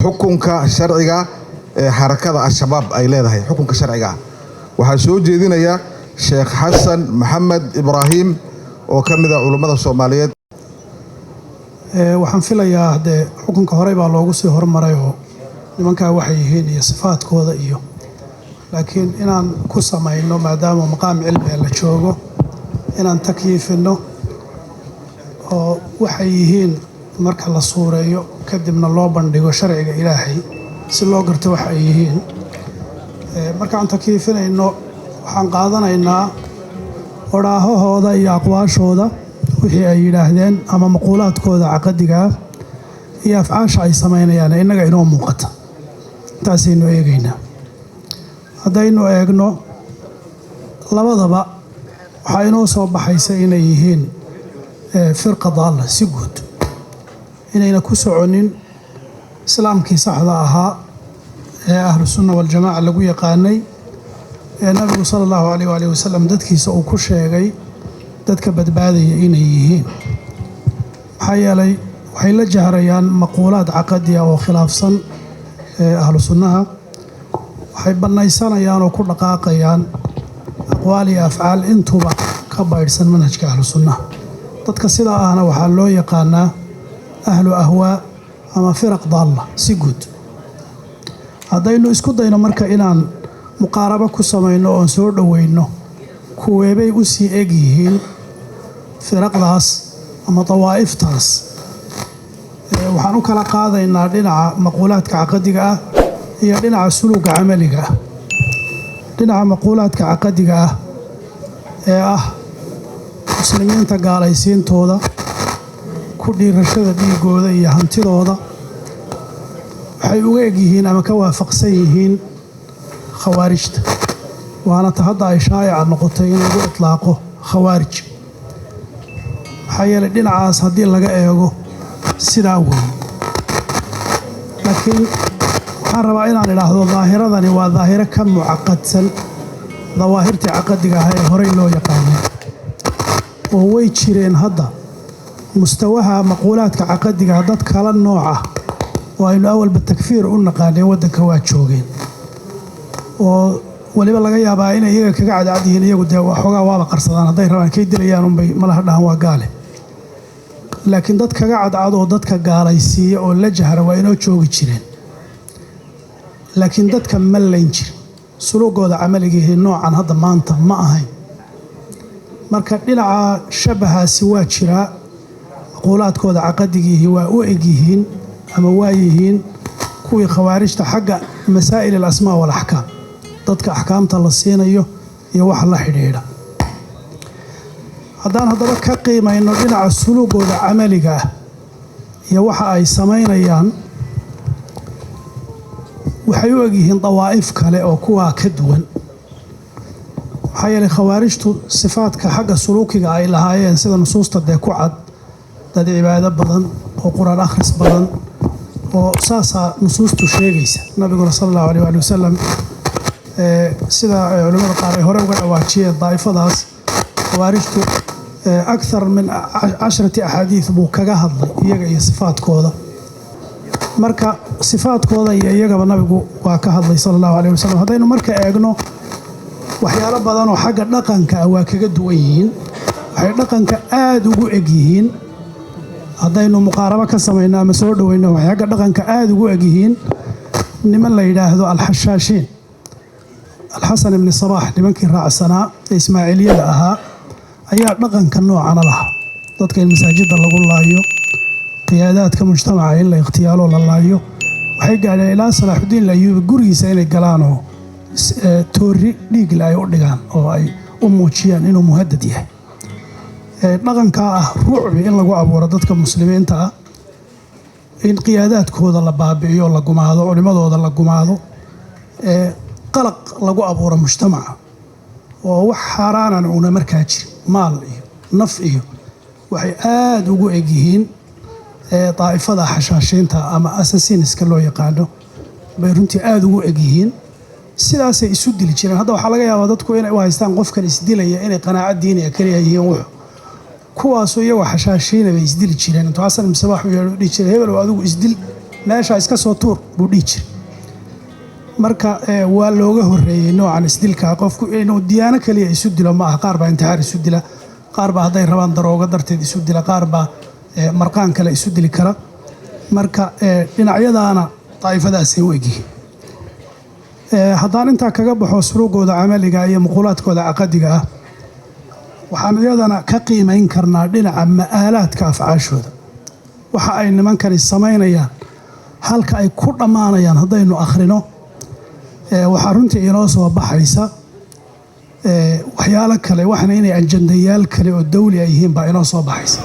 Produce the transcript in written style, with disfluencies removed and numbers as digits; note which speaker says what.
Speaker 1: Xukunka sharciga ee Xarakada Al-Shabaab ay leedahay, xukunka sharciga ah, waxaa soo jeedinaya Sheekh Xasan Maxamed Ibraahim oo ka mid ah culummada Soomaaliyeed.
Speaker 2: Waxaan filayaa dee xukunka horey baa loogu sii hormaray oo nimankaa waxay yihiin iyo sifaadkooda iyo, laakiin inaan ku samayno, maadaama maqaam cilmiga la joogo, inaan takyiifinno oo waxay yihiin marka la suureeyo, kadibna loo bandhigo sharciga Ilaahay si loo garto waxa ay yihiin. Markaan takyiifinayno, waxaan qaadanaynaa odhaahahooda iyo aqwaashooda, wixii ay yidhaahdeen ama maquulaadkooda caqadigaa iyo afcaasha ay samaynayaan innaga inoo muuqata. Intaasaynu eegaynaa. Haddaynu eegno labadaba, waxaa inoo soo baxaysa inay yihiin firqa daalla si guud, inayna ku soconin islaamkii saxda ahaa ee Ahlu Sunna Waljamaaca lagu yaqaanay, ee Nabigu sala Allahu alayh waalih wasalam dadkiisa uu ku sheegay dadka badbaadaya inay yihiin. Maxaa yeelay, waxay la jahrayaan maquulaad caqadiya oo khilaafsan ahlu sunnaha. Waxay bannaysanayaan oo ku dhaqaaqayaan aqwaal iyo afcaal intuba ka baydhsan manhajka ahlu sunnaha. Dadka sidaa ahna waxaa loo yaqaanaa ahlu ahwaa ama firaq daalla si guud. Haddaynu isku dayno marka inaan muqaarabo ku samayno oon soo dhoweyno, kuweebay u sii eg yihiin firaqdaas ama dawaa'iftaas? Waxaan u kala qaadaynaa dhinaca maquulaadka caqadiga ah iyo dhinaca suluuga camaliga ah. Dhinaca maquulaadka caqadiga ah ee ah muslimiinta gaalaysiintooda, ku dhiirashada dhiigooda iyo hantidooda, waxay uga eg yihiin ama ka waafaqsan yihiin Khawaarijta, waana ta hadda ay shaa'ica noqotay in lagu itlaaqo Khawaarij. Maxaa yeelay, dhinacaas haddii laga eego sidaa weeye. Laakiin waxaan rabaa inaan idhaahdo daahiradani waa daahiro ka mucaqadsan dawaahirtii caqadiga ah ee horey loo yaqaanay, oo way jireen hadda mustawaha maquulaadka caqadiga dad kala nooc ah oo aynu awalba takfiir u naqaanay waddanka waa joogeen, oo weliba laga yaabaa inay iyaga kaga cadcad yihiin. Iyagu dee waxoogaa waaba qarsadaan, hadday rabaan kay dilayaan unbay malaha dhahan waa gaale. Laakiin dad kaga cadcad oo dadka gaalaysiiya oo la jahra waa inoo joogi jireen, laakiin dadka ma layn jirin. Suluugooda camaligiihi noocan hadda maanta ma ahayn. Marka dhinaca shabahaasi waa jiraa, maquulaadkooda caqadigiihi waa u egyihiin ama waa yihiin kuwii Khawaarijta xagga masaa'il alasmaa walaxkaam, dadka axkaamta la siinayo iyo waxa la xidhiidha. Haddaan haddaba ka qiimayno dhinaca suluugooda camaliga ah iyo waxa ay samaynayaan, waxay u egyihiin dawaa'if kale oo kuwaa ka duwan. Maxaa yeelay, Khawaarijtu sifaadka xagga suluukiga ay lahaayeen, sida nusuusta dee ku cad, dad cibaado badan oo Qur-aan akhris badan oo saasaa nusuustu sheegaysa. Nabiguna sala Allahu aleyh waali wasalam, sida culimmada qaar ay hore uga dhawaajiyeen, daa'ifadaas Khawaarijtu akthar min 10 axaadiid buu kaga hadlay iyaga iyo sifaadkooda. Marka sifaadkooda iyo iyagaba Nabigu waa ka hadlay sala Allahu aleyh wasalam. Haddaynu marka eegno waxyaalo badan oo xagga dhaqanka ah, waa kaga duwan yihiin. Waxay dhaqanka aada ugu eg yihiin, haddaynu muqaarabo ka samayno ama soo dhoweyno, waxay xagga dhaqanka aada ugu eg yihiin niman la yidhaahdo Alxashaashiin. Alxasan Ibni Sabaax nimankii raacsanaa ee Ismaaciiliyada ahaa ayaa dhaqanka noocana lahaa: dadka in masaajidda lagu laayo, qiyaadaadka mujtamaca in la ikhtiyaalo, la laayo. Waxay gaadheen ilaa Salaaxudiin Alayuubi gurigiisa inay galaan oo toori dhiigle ay u dhigaan oo ay u muujiyaan inuu muhadad yahay. Dhaqankaa ah rucbi in lagu abuuro dadka muslimiinta ah, in qiyaadaadkooda la baabi'iyo, la gumaado, culimadooda la gumaado, qalaq lagu abuuro mujtamaca, oo wax xaaraanan una markaa jirin, maal iyo naf iyo, waxay aada ugu egyihiin daa'ifada Xashaashiinta ama Assassins-ka loo yaqaano bay runtii aada ugu egyihiin. Sidaasay isu dili jireen. Hadda waxaa laga yaabaa dadku inay u haystaan qofkan isdilaya inay qanaaco diiniya keliya yihiin. Wuxu kuwaasu iyagoo Xashaashiina bay isdili jireen. Intuu Xasan Ibn Sabaax u yeedho dhihi jiray: "Hebel, adigu isdil, Meesha iska soo tuur buu dhihi jiray. Marka waa looga horreeyey noocan isdilka. Qofku inuu diyaano keliya isu dilo ma aha. Qaar baa intixaar isu dila, qaar baa hadday rabaan daroogo darteed isu dila, qaar baa marqaan kale isu dili kara. Marka dhinacyadaana daa'ifadaasay u egyihiin. Haddaan intaa kaga baxo suluugooda camaliga iyo muquulaadkooda caqadiga ah, waxaan iyadana ka qiimayn karnaa dhinaca ma'aalaadka afcaashooda, waxa ay nimankani samaynayaan, halka ay ku dhammaanayaan. Haddaynu akhrino, waxaa runtii inoo soo baxaysa waxyaalo kale, waxna inay ajandayaal kale oo dawli ay yihiin baa inoo soo baxaysa.